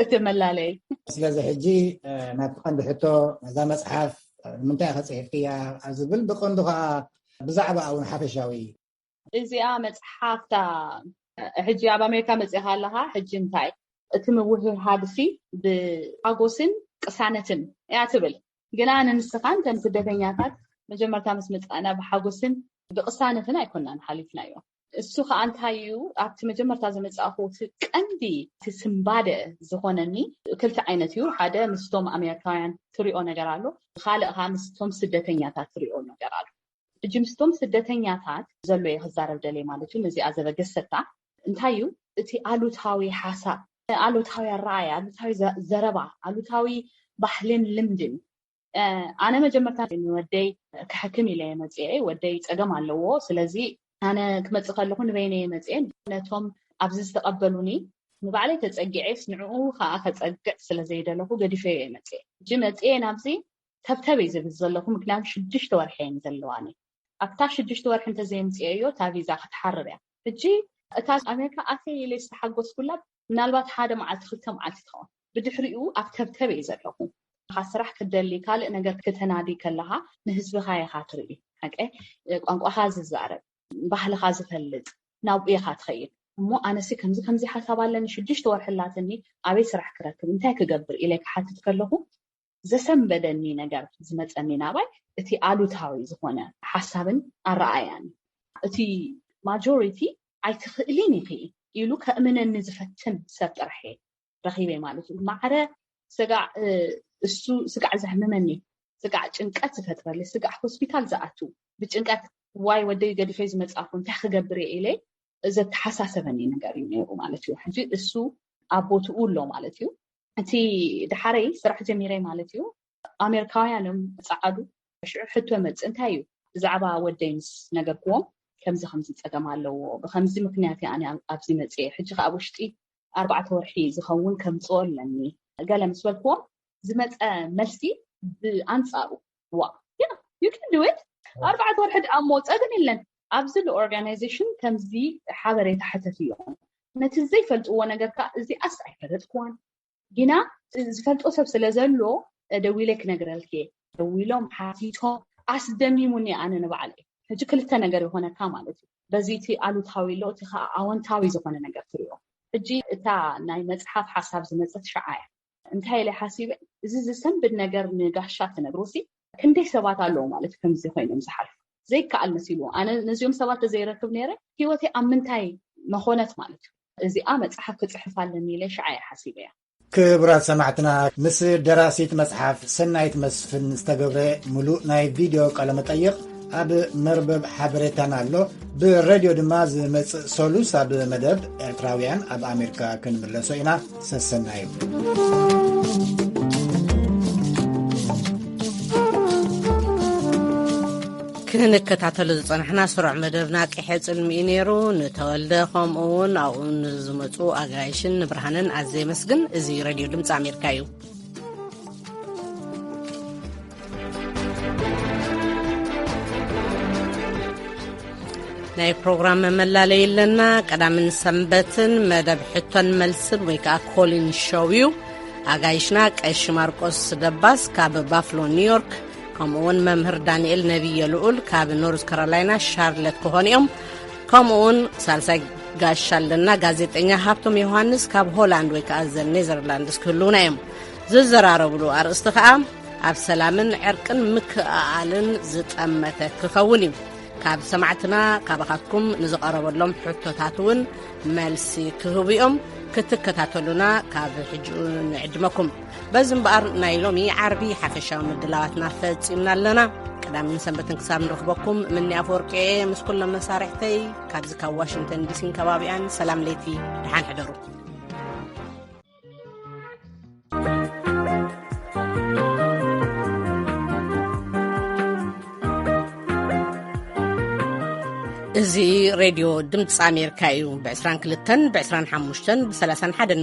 እቲ መላለይ። ስለዚ ሕጂ ናብቲ ቀንዲ ሕቶ፣ እዛ መፅሓፍ ንምንታይ ኢኻ ፅሒፍክያ ኣብ ዝብል፣ ብቐንዱ ከዓ ብዛዕባ እውን ሓፈሻዊ እዩ። እዚኣ መፅሓፍታ ሕጂ ኣብ ኣሜሪካ መፂኻ ኣለኻ። ሕጂ እንታይ እቲ ምውህሃድሲ ብሓጎስን ቅሳነትን እያ ትብል። ግና ንንስኻን ከም ስደተኛታት መጀመርታ ምስ መፃእና ብሓጎስን ብቅሳነትን ኣይኮናን ሓሊፍናዮ። እሱ ከዓ እንታይ እዩ፣ ኣብቲ መጀመርታ ዝመፃእኹ እቲ ቀንዲ እቲ ስምባደ ዝኾነኒ ክልተ ዓይነት እዩ። ሓደ ምስቶም ኣሜሪካውያን ትሪኦ ነገር ኣሎ፣ ካልእ ከዓ ምስቶም ስደተኛታት ትሪኦ ነገር ኣሎ። ሕጂ ምስቶም ስደተኛታት ዘሎ እየ ክዛረብ ደልየ ማለት እዩ። ነዚኣ ዘበገሰታ እንታይ እዩ፣ እቲ ኣሉታዊ ሓሳብ፣ ኣሉታዊ ኣረኣያ፣ ኣሉታዊ ዘረባ፣ ኣሉታዊ ባህልን ልምድን። ኣነ መጀመርታ ንወደይ ክሕክም ኢለ መፅኤ፣ ወደይ ፀገም ኣለዎ። ስለዚ ኣነ ክመፅእ ከለኹ ንበይነ እየ መፅኤ። ነቶም ኣብዚ ዝተቐበሉኒ ንባዕለይ ተፀጊዐስ ንዕኡ ከዓ ከፀግዕ ስለዘይደለኹ ገዲፈዮ እየ መፅኤ። ሕጂ መፅኤ ናብዚ ተብተብ እየ ዝብል ዘለኹ፣ ምክንያቱ ሽዱሽተ ወርሒ እየን ዘለዋኒ። ኣብታ ሽዱሽተ ወርሒ እንተዘየምፅኤዮ እታ ቪዛ ክትሓርር እያ። ሕጂ እታ ኣሜሪካ ኣተይ ኢለ ዝተሓጎስኩላ ምናልባት ሓደ መዓልቲ ክልተ መዓልቲ ትኸውን። ብድሕሪኡ ኣብ ተብተብ እየ ዘለኹ። ካብ ስራሕ ክትደሊ ካልእ ነገር ክተናዲ ከለኻ ንህዝብኻ ኢኻ ትርኢ። ሓቀ ቋንቋኻ ዝዛረብ፣ ባህልኻ ዝፈልጥ ናብኡ ኢኻ ትኸይድ። እሞ ኣነሲ ከምዚ ከምዚ ሓሳብ ኣለኒ፣ ሽዱሽተ ወርሒ ኣላትኒ፣ ኣበይ ስራሕ ክረክብ፣ እንታይ ክገብር ኢለ ክሓትት ከለኹ ዘሰንበደኒ ነገር ዝመፀኒ ናባይ እቲ ኣሉታዊ ዝኾነ ሓሳብን ኣረኣያን። እቲ ማጆሪቲ ኣይትኽእሊን ኢኺ ኢሉ ከእምነኒ ዝፈትን ሰብ ጥራሕ እየ ረኺበ ማለት እዩ። ማዕረ ስጋዕ እሱ ስጋዕ ዘሕምመኒ፣ ስጋዕ ጭንቀት ዝፈጥረሊ፣ ስጋዕ ሆስፒታል ዝኣቱ ብጭንቀት፣ ዋይ ወደይ ገዲፈ ዝመፃኹ እንታይ ክገብር እየ ኢለ ዘተሓሳሰበኒ ነገር እዩ ነይሩ ማለት እዩ። ሕጂ እሱ ኣብ ቦትኡ ኣሎ ማለት እዩ። እቲ ድሓረይ ስራሕ ጀሚረ ማለት እዩ። ኣሜሪካውያን እዮም ፃዓዱ። ሽዑ ሕቶ መፅእ፣ እንታይ እዩ ብዛዕባ ወደይ ምስ ነገርክዎም፣ ከምዚ ከምዚ ፀገም ኣለዎ፣ ብከምዚ ምክንያት እየ ኣነ ኣብዚ መፅየ። ሕጂ ከዓ ኣብ ውሽጢ ኣርባዕተ ወርሒ ዝኸውን ከምፅኦ ኣለኒ ገለ ምስ በልክዎም፣ ዝመፀ መልሲ ብኣንፃሩ፣ ዋ you can do it፣ ኣርባዕተ ወርሒ ደኣ እሞ ፀገም የለን። ኣብዚ ኦርጋናይዜሽን ከምዚ ሓበሬታ ሕተት እዮም። ነቲ ዘይፈልጥዎ ነገር ከዓ እዚኣስ ኣይፈለጥክዋን፣ ግና ዝፈልጦ ሰብ ስለ ዘሎ ደዊለ ክነግረልክ እየ። ደዊሎም ሓቲቶም ኣስደሚሙኒ ኣነ ንባዕለይ። ሕጂ ክልተ ነገር ይኾነካ ማለት እዩ። በዚ እቲ ኣሉታዊ ኣሎ፣ እቲ ከዓ ኣወንታዊ ዝኾነ ነገር ትሪኦ። ሕጂ እታ ናይ መፅሓፍ ሓሳብ ዝመፀት ሸዓ እያ። እንታይ ኢለ ሓሲበ፣ እዚ ዝሰንብድ ነገር ንጋሻ ትነግሮሲ ክንደይ ሰባት ኣለዉ ማለት እዩ፣ ከምዚ ኮይኖም ዝሓልፉ ዘይከኣል መሲልዎ። ኣነ ነዚኦም ሰባት ተዘይረክብ ነይረ፣ ህይወተይ ኣብ ምንታይ መኾነት ማለት እዩ። እዚኣ መፅሓፍ ክፅሕፍ ኣለኒ ኢለ ሸዓ እየ ሓሲበያ። ክቡራት ሰማዕትና፣ ምስ ደራሲት መጽሓፍ ሰናይት መስፍን ዝተገብረ ምሉእ ናይ ቪድዮ ቃለ መጠይቕ ኣብ መርበብ ሓበሬታና ኣሎ። ብሬድዮ ድማ ዝመጽእ ሰሉስ ኣብ መደብ ኤርትራውያን ኣብ ኣሜሪካ ክንምለሶ ኢና። ሰሰናዩ። ክንከታተሎ ዝጸናሕና ስሩዕ መደብና ቂሐ ጽልሚ እዩ ነይሩ። ንተወልደ፣ ከምኡ እውን ኣብኡ ንዝመጹ ኣጋይሽን ንብርሃንን ኣዝየ የመስግን። እዚ ሬድዮ ድምጺ ኣሜሪካ እዩ። ናይ ፕሮግራም መመላለይ ኣለና። ቀዳምን ሰንበትን መደብ ሕቶን መልስን ወይ ከዓ ኮሊን ሾው እዩ። ኣጋይሽና ቀሺ ማርቆስ ደባስ ካብ ባፍሎ ኒውዮርክ፣ ከምኡ እውን መምህር ዳንኤል ነቢየ ልኡል ካብ ኖርዝ ካሮላይና ሻርለት ክኾኑ እዮም። ከምኡ እውን ሳልሳይ ጋሻ ኣለና፣ ጋዜጠኛ ሃብቶም ዮሃንስ ካብ ሆላንድ ወይ ከዓ ዘ ኔዘርላንድስ ክህልውና እዮም። ዝዘራረብሉ ኣርእስቲ ከዓ ኣብ ሰላምን ዕርቅን ምክእኣልን ዝጠመተ ክኸውን እዩ። ካብ ሰማዕትና ካባኻትኩም ንዝቐረበሎም ሕቶታት እውን መልሲ ክህቡ እዮም። ክትከታተሉና ካብ ሕጂ ንዕድመኩም። በዚ እምበኣር ናይ ሎሚ ዓርቢ ሓፈሻዊ ምድላዋትና ፈጺምና ኣለና። ቀዳምን ሰንበትን ክሳብ ንረኽበኩም ምኒ ኣፈወርቂ እየ ምስ ኩሎም መሳርሕተይ ካብዚ ካብ ዋሽንግተን ዲሲን ከባቢኣን ሰላም ለይቲ፣ ደሓን ሕደሩ። እዚ ሬድዮ ድምፂ ኣሜሪካ እዩ። ብ22፣ ብ25፣ ብ31